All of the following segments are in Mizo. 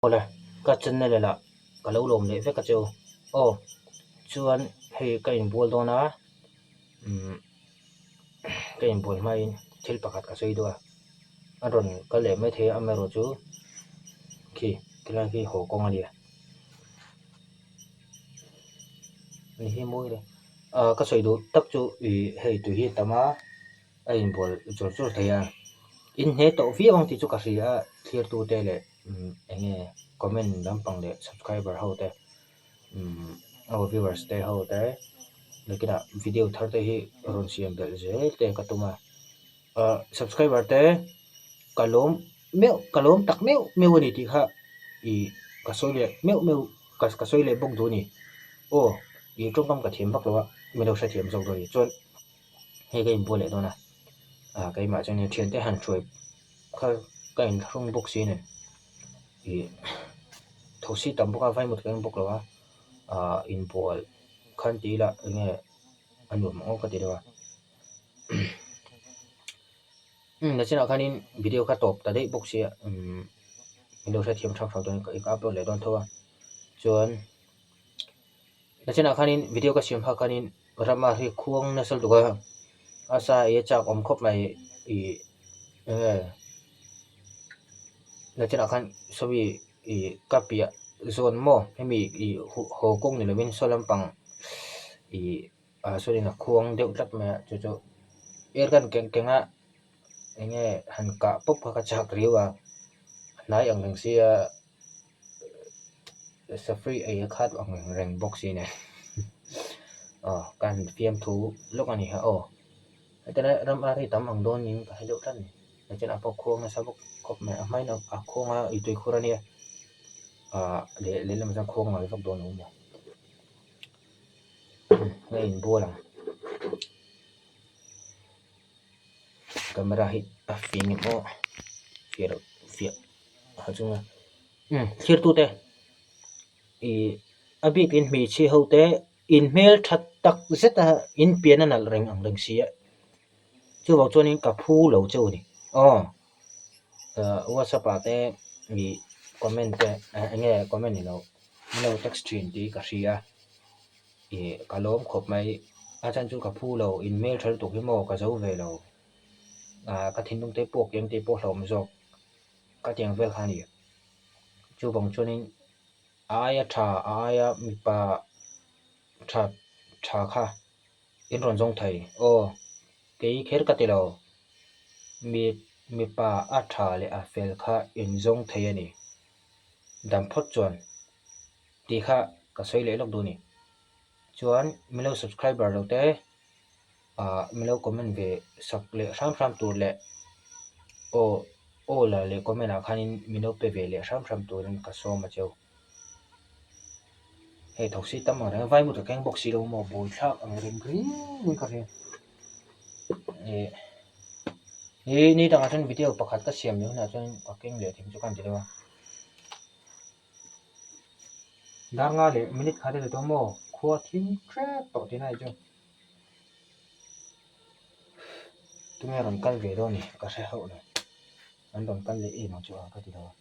Awle, ka channel lah ka lo lawm leh vek a che u. Aw, chuan hei ka inbual dawn a, umm ka inbual hmain thil pakhat ka sawi duh a, a rawn kal leh maithei a, amaherawhchu khi khilai khi haw kawng a nia. Ni hi mawi le. Ah ka sawi duh tak chu ih hei tui hi a tam a. A inbual chur chur thei a, in hne tawh viau ang tih chu ka hria a, thlir tute leh eng nge comment lampang leh subscriber ho te umm aw viewers te ho te nakinah video thar te hi rawn siam belh zel te ka tum a, ah subscriber te ka lawm meuh ka lawm tak meuh meuh a ni tih kha ih ka sawi leh meuh meuh ka sawi leh bawk duh a ni, aw ih tawngkam ka thiam vak lo a min lo hrethiam zawk dawn a ni chuan. Hei ka inbual leh dawn a, ah keimah chuan in thiante han hruai kha ka inthlahrung bawk si nen ih thosi tam bawk a vaimut ka en bawk lo a, ah inbual khan ti ila eng nge a nuam ang aw ka ti deuh a, umm nachinah khanin video kha tawp ta daih bawk sia umm min lo hrethiam hrang hrang dawn ka upload leh dawn tho a chuan. Nachinah khanin video ka siam hak khanin rama hi khuang nasa lutuk a, a sa ei a chak awm khawp mai ih eng nge nachinah khan sawmi ih ka piah zawn maw hemi ih haw kawng ni lovin saw lampang ih ah sawnin a khuang deuh tlat mai a chu chu air gun keng keng a eng nge han kah pawp kha ka chak riau a, a hnai ang reng sia. Safri ei a khat ang reng bawk si nen aw ka han fiamthu lawk a ni kha aw hetiang ram ar hi tam ang dawn in ka hre deuh tlat a ni tichuan a pawh khuang nasa bawk khawp mai a hmain a khuang a ih tuikhur a nia ah leh lehlamah chuan khuang ngai vak dawn a awm lo a inbual ang camera hi a fing em aw fiah loh fiah ha chunga umm thirtute ih a bikin hmeichhia ho te in hmeltha tak zet a in pian a nalh reng ang reng si a chuvang chuanin ka phu lo cheu a ni aw ah whatsapp ah te ih comment te eng nge comment ni lo min lo text thin tih ka hria. Ih ka lawm khawp mai a chhan chu ka phu lo in hmeltha lutuk hi maw ka zo ve lo ah ka thinlung te pawh kem tih pawh hlauhawm zawk ka tiang vel kha a ni chuvang chuanin a aia tha a aia mipa tha tha kha in rawn zawng thei aw kei kher ka ti lo mi mipa a tha leh a fel kha in zawng thei a ni dam phawt chuan. Tih kha ka sawi leh lawk duh a ni. Chuan min lo subscriber lo te ah min lo comment ve sak leh hram hram tur leh aw aw la leh comment ah khanin min lo pe ve leh hram hram turin ka sawm a cheu. Hei thosi tam ang reng a vaimut ka keng bawk si lo maw buaithlak ang reng ringin ka hria. Ih ni ni dangah chuan video pakhat ka siam leh hunah chuan ka keng leh thei chu ka han ti deuh a. Dar nga leh minute khat a ni tawh maw? Khua thim hrep tawh tihna hi chu tunge rawn kal ve dawn ni ka hre hauh lo an rawn kal leh em ang chu a ka ti lo a.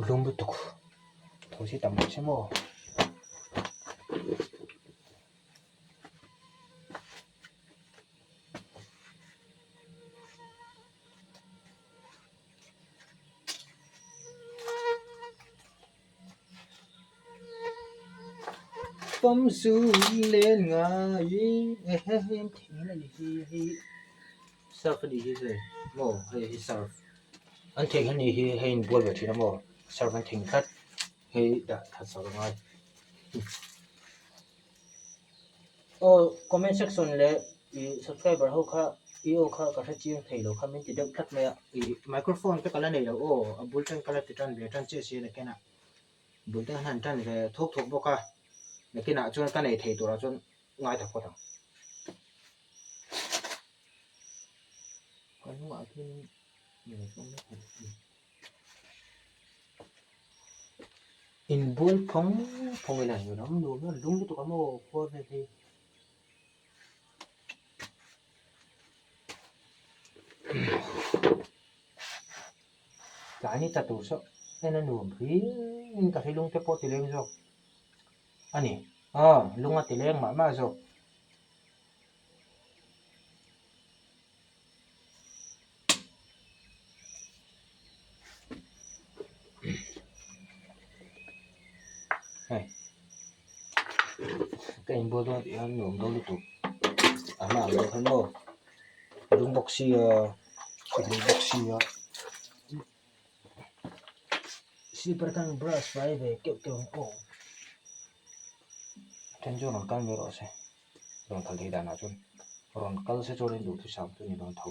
Lum lutuk tho si tam bawk si maw? Pawmzun len ngaiin thing a ni hi hei surf a nih hi hei maw hei hi surf an thing a nih hi hei inbual ve thin a maw surf an thing tlat hei dah that sak a ngai. Aw comment section leh ih subscriber ho kha i aw kha ka hre chiang thei lo kha min ti deuh tlat mai a ih microphone te ka la nei lo aw a bul tan ka la ti tan ve tan chiah si a nakinah bul te han tan ve thuk thuk bawk a nakinah chuan ka nei thei turah chuan ngai ta phawt ang. Ka hnungah khian Inbual phawng phawng ila hi ram nuam a lung lutuk a maw khua vel hi. Tlai ni tla tur saw en a nuam hliin ka hre lung te pawh ti leng zawk a ni. Aw lung a ti leng mah mah zawk. Hei ka inbual dawn tih hian nuam dawn lutuk a hma ang deuh khan maw lung bawk sia lung bawk sia slipper khan brush fai ve keuh keuh ang aw then chu rawn kal mai rawh se rawn kal thei danah chuan rawn kal se chuan duhthusam chu a ni dawn tho.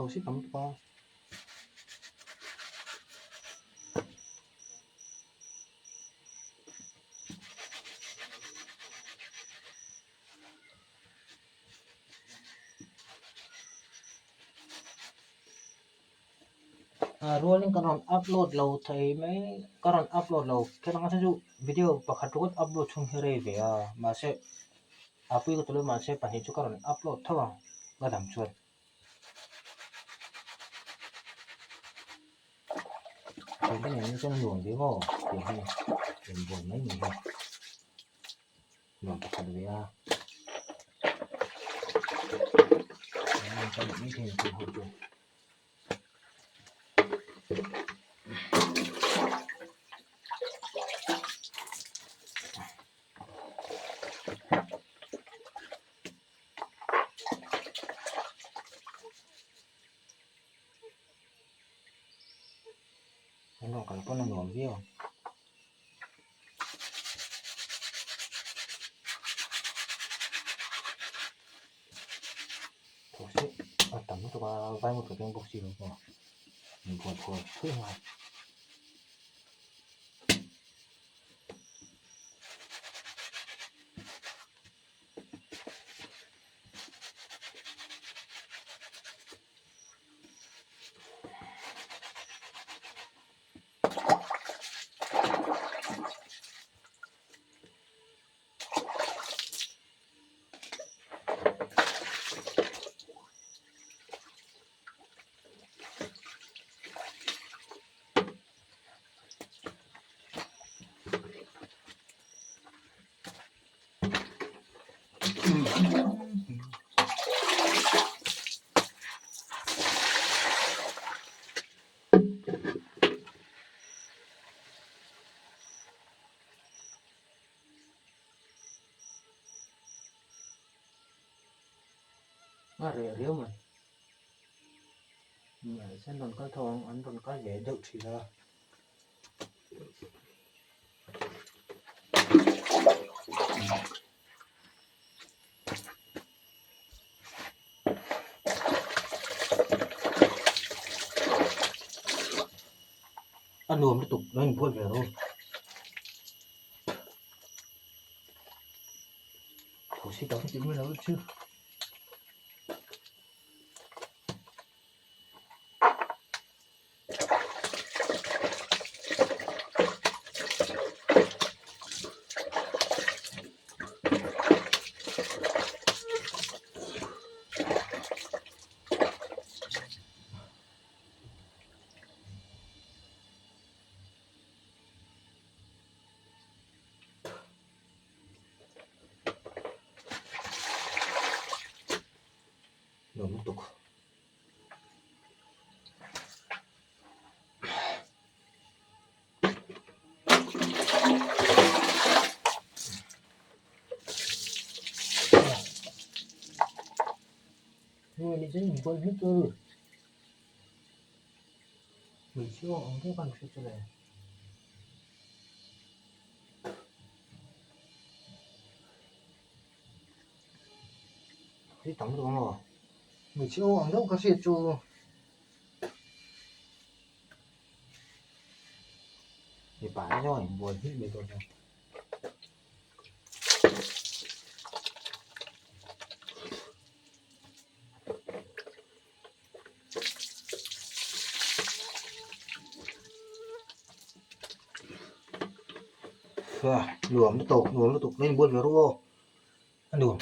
Thosi tam lutuk a. Rualin ka rawn upload lo thei mai ka rawn upload lo kher ang a chu video pakhat ringawt upload chhung hi rei ve a mahse a pui ka tilo mahse pahnih chu ka rawn upload tho ang ka dam chuan. Thiante nen chuan a nuam ve maw tih hi inbual mai mai hi. Nuam pakhat ve a An rawn kal pawn a nuam viau ang. Thosi a tam lutuk a vaimut ka keng bawk si lo maw inbual thuai thuai nghal. A reh riau mai an rawn kal tho ang an rawn kal ve deuh thin a. A nuam lutuk lo inbual ve rawh thosi tam tih mai lo chu. Nuam lutuk. Hmeichhe aw ang deuh khan hre chu le. Hei tam lutuk ang aw. Hmeichhe aw ang deuh ka hriat chu. Mipa hi chuan inbual hmiah mai dawn nia. Nuam lutuk nuam lutuk lo inbual ve ru aw a nuam.